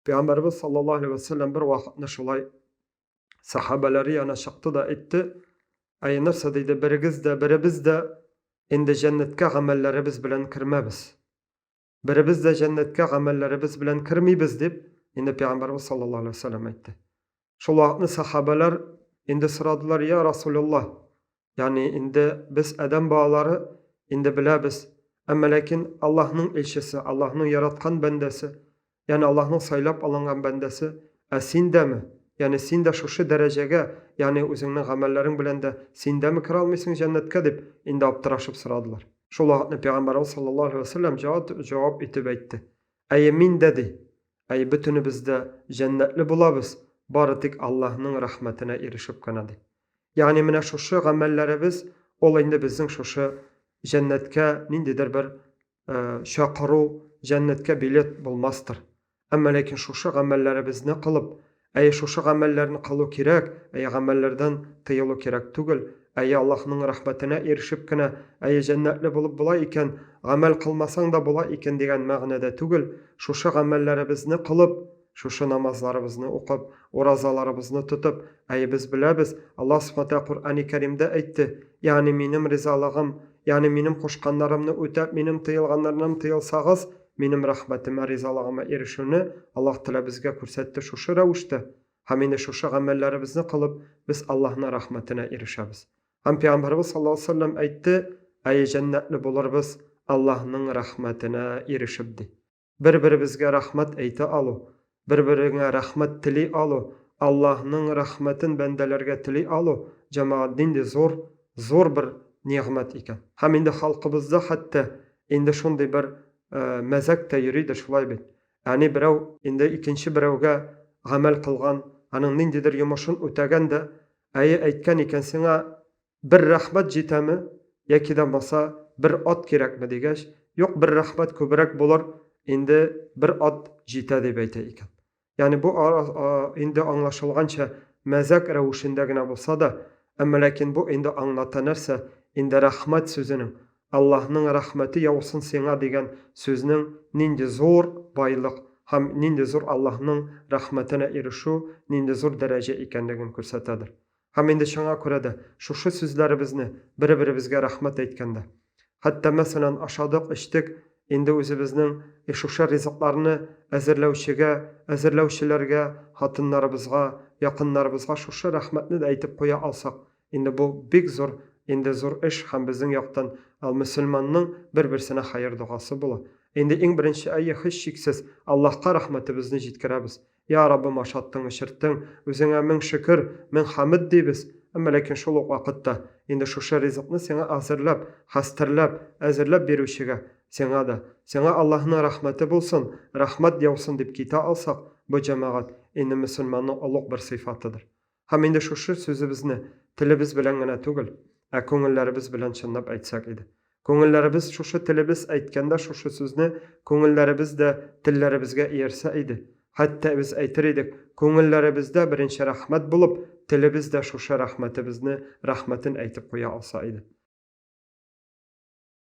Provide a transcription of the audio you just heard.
Пәйгамбәребез саллаллаһу алейһи вә сәлләм бер вакытны шулай сахабәләре янына чыкты да әйтте, Әй, нәрсә диде, берегез дә, беребез дә инде җәннәткә гамәлләребез белән кермәбез. Беребез дә җәннәткә гамәлләребез белән кермибез, дип, инде Пәйгамбәребез саллаллаһу алейһи вә сәлләм әйтте. Шул вакытны сахабәләр инде сорадылар, Я Расулуллаһ, ягъни инде без адәм балалары инде беләбез, әмма ләкин Аллаһның илчесе, Аллаһның яраткан бәндәсе, ягъни Аллаһның сайлап алынган бәндәсе, ә син дәме? Ягъни син дә шушы дәрәҗәгә, ягъни үзеңнең гамәлләрең белән дә син дәме керә алмыйсың җәннәткә дип, инде аптырашып сорадылар. Шул вакытны Пәйгамбәребез саллаллаһу алейһи вә сәлләм җавап итеп әйтте, Әйе, мин дә, ди, Әй, бөтенебез дә җәннәтле булабыз, бары тик Аллаһның рәхмәтенә ирешеп кенә, ди. Ягъни менә шушы гамәлләребез, ул инде безнең шушы җәннәткә ниндидер бер чакыру, җәннәткә билет булмастыр. Әмма ләкин шушы гамәлләребезне кылып, Әйе, шушы гамәлләрне кылу кирәк, әйе, гамәлләрдән тыелу кирәк түгел, әйе, Аллаһның рәхмәтенә ирешеп кенә, әйе, җәннәтле булып була икән, гамәл кылмасаң да була икән дигән мәгънәдә түгел, шушы гамәлләребезне кылып, шушы намазларыбызны укып, уразаларыбызны тотып, әйе, без беләбез, Аллаһ Субхана Тәгалә Коръәни Кәримдә әйтте, ягъни минем ризалыгым, ягъни минем кушканнарымны үтәп, минем тыелганнарымнан тыелсагыз, Минем рәхмәтемә, ризалыгыма ирешүне Аллаһ Тәгалә безгә күрсәтте шушы рәвештә, һәм инде шушы гамәлләребезне кылып, без Аллаһның рәхмәтенә ирешәбез. Һәм Пәйгамбәребез саллаллаһу алейһи ва сәлләм әйтте, Әй, җәннәтле булырбыз Аллаһның рәхмәтенә ирешеп, ди. Бер-беребезгә рәхмәт әйтә алу, бер-береңә рәхмәт тели алу, Аллаһның рәхмәтен бәндәләргә тели алу, җәмәгать, нинди зур, зур бер нигъмәт икән. Һәм инде халкыбызда хәтта инде шундый бер мәзәк тә йөридер, шулай бит. Ягъни берәү инде икенче берәүгә гамәл кылган, аның ниндидер йомышын үтәгән дә, әйе, әйткән икән, сиңа Бер рәхмәт җитәме, яки дә булмаса бер ат кирәкме дигәч, юк, бер рәхмәт күбрәк булыр, инде бер ат җитә дип әйтә икән. Ягъни бу инде аңлашылганча мәзәк рәвешендә генә булса да, әмма ләкин бу инде аңлата нәрсә, инде рәхмәт сүзенең, Аллаһның рәхмәте яусын сиңа дигән сүзнең нинди зур байлык һәм нинди зур Аллаһның рәхмәтенә ирешү нинди зур дәрәҗә икәнлеген күрсәтәдер. Һәм инде шуңа күрә дә шушы сүзләребезне бер-беребезгә рәхмәт әйткәндә, хәтта, мәсәлән, ашадык, эчтек, инде үзебезнең шушы ризыкларны әзерләүчегә, әзерләүчеләргә, хатыннарыбызга, якыннарыбызга шушы рәхмәтне дә әйтеп куя алсак, инде бу бик зур, инде зур эш һәм безнең яктан ал мөселманның бер-берсенә хәер-догасы була. Инде иң беренче, әйе, һичшиксез, Аллаһка рәхмәтебезне җиткерәбез. Йа Раббым, ашаттың, эчерттең, Үзеңә мең шөкер, мең хәмед дибез, әмма ләкин шул ук вакытта инде шушы ризыкны сиңа әзерләп, хәстәрләп, әзерләп бирүчегә, сиңа да, Сиңа Аллаһның рәхмәте булсын, рәхмәт яусын дип китә алсак, бу, җәмәгать, инде мөселманның олуг бер сыйфатыдыр. Һәм инде шушы сүзебезне телебез белән генә түгел, ә күңелләребез белән чынлап әйтсәк иде. Күңелләребез шушы телебез әйткәндә шушы сүзне күңелләребез дә телләребезгә иярсә иде. Хәтта без әйтер идек, күңелләребездә беренче рәхмәт булып, телебез дә шушы рәхмәтебезне, рәхмәтен әйтеп куя алса иде.